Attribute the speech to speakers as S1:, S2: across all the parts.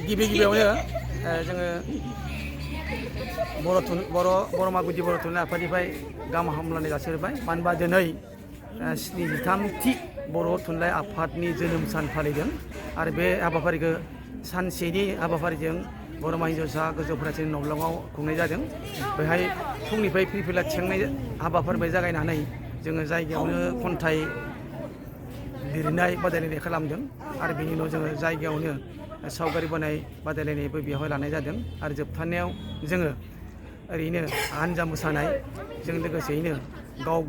S1: गिबियावनो जोङो बरमा गुदि बर' थुनलाइ आफादनिफ्राय गाहाम हामलायनाय जासिहरबाय। मानो होनबा दिनै 73थि बर' थुनलाइ आफादनि जोनोम सान फालिदों आरो बे हाबाफारिखौ सानसेनि हाबाफारिजों बरमा हिन्जावसा गोजौ फरायसालि नबलंआव खुंनाय जादों। बेहाय फुंनिफ्राय फिरफिला थिखांनाय हाबाफारिनिफ्राय जागायनानै जोङो जायगायावनो खन्थाइ लिरनाय बादायलायनाय खालामदों आरो बेनि उनाव जोङो जायगायावनो सावगारि बोनाय बादायलायनायबो बेवहाय लानाय जादों आरो जोबथारनायाव जोङो ओरैनो हानजा मोसानायजों लोगोसेयैनो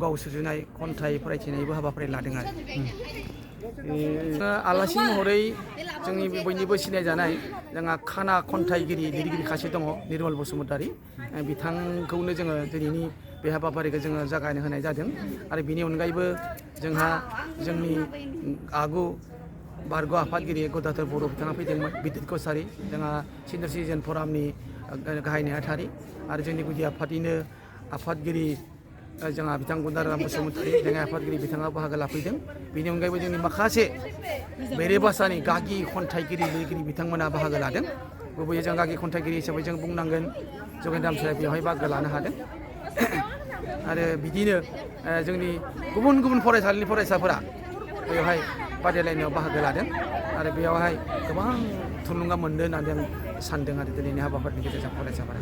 S1: गाव सुजुनाय खन्थाइ फरायथिनायबो हाबाफारि लादों आरो आलासि महरै जोंनि बयनिबो सिनायजानाय जोंहा खाना खन्थाइगिरि लिरगिरि सासे दङ निर्मल बसुमतारी। बिथांखौनो जोङो दिनैनि बे हाबाफारिखौ जोङो जागायनो होनाय जादों आरो बिनि अनगायैबो जोंहा जोंनि आगु बारग' आफादगिरि गदाधर बर' बिथाङा फैदोंमोन। बिदित कसारी जोंहा सिनियर सिटिजेन फरामनि गाहाय नेहाथारि आरो जोंनि गुदि आफादनिनो आफादगिरि जोंहा बिथां गुन्दाराम बसुमतारी लेङाइ आफादगिरि बिथाङा बाहागो लाफैदों। बेनि अनगायैबो जोंनि माखासे बेरे भाषानि गागि खन्थाइगिरि लिरगिरि बिथांमोना बाहागो लादों। गुबैयै जों गागि खन्थाइगिरि हिसाबै जों बुंनांगोन जगेन नामसाया बेवहाय बाहागो लानो हादों आरो बिदिनो जोंनि गुबुन फरायसालिनि फरायसाफोरा बेवहाय बादायलायनायाव बाहागो लादों आरो बेयावहाय गोबां थुलुंगा मोनदों होननानै आं सानदों आरो दिनैनि हाबाफारिनि गेजेरजों फरायसाफोरा।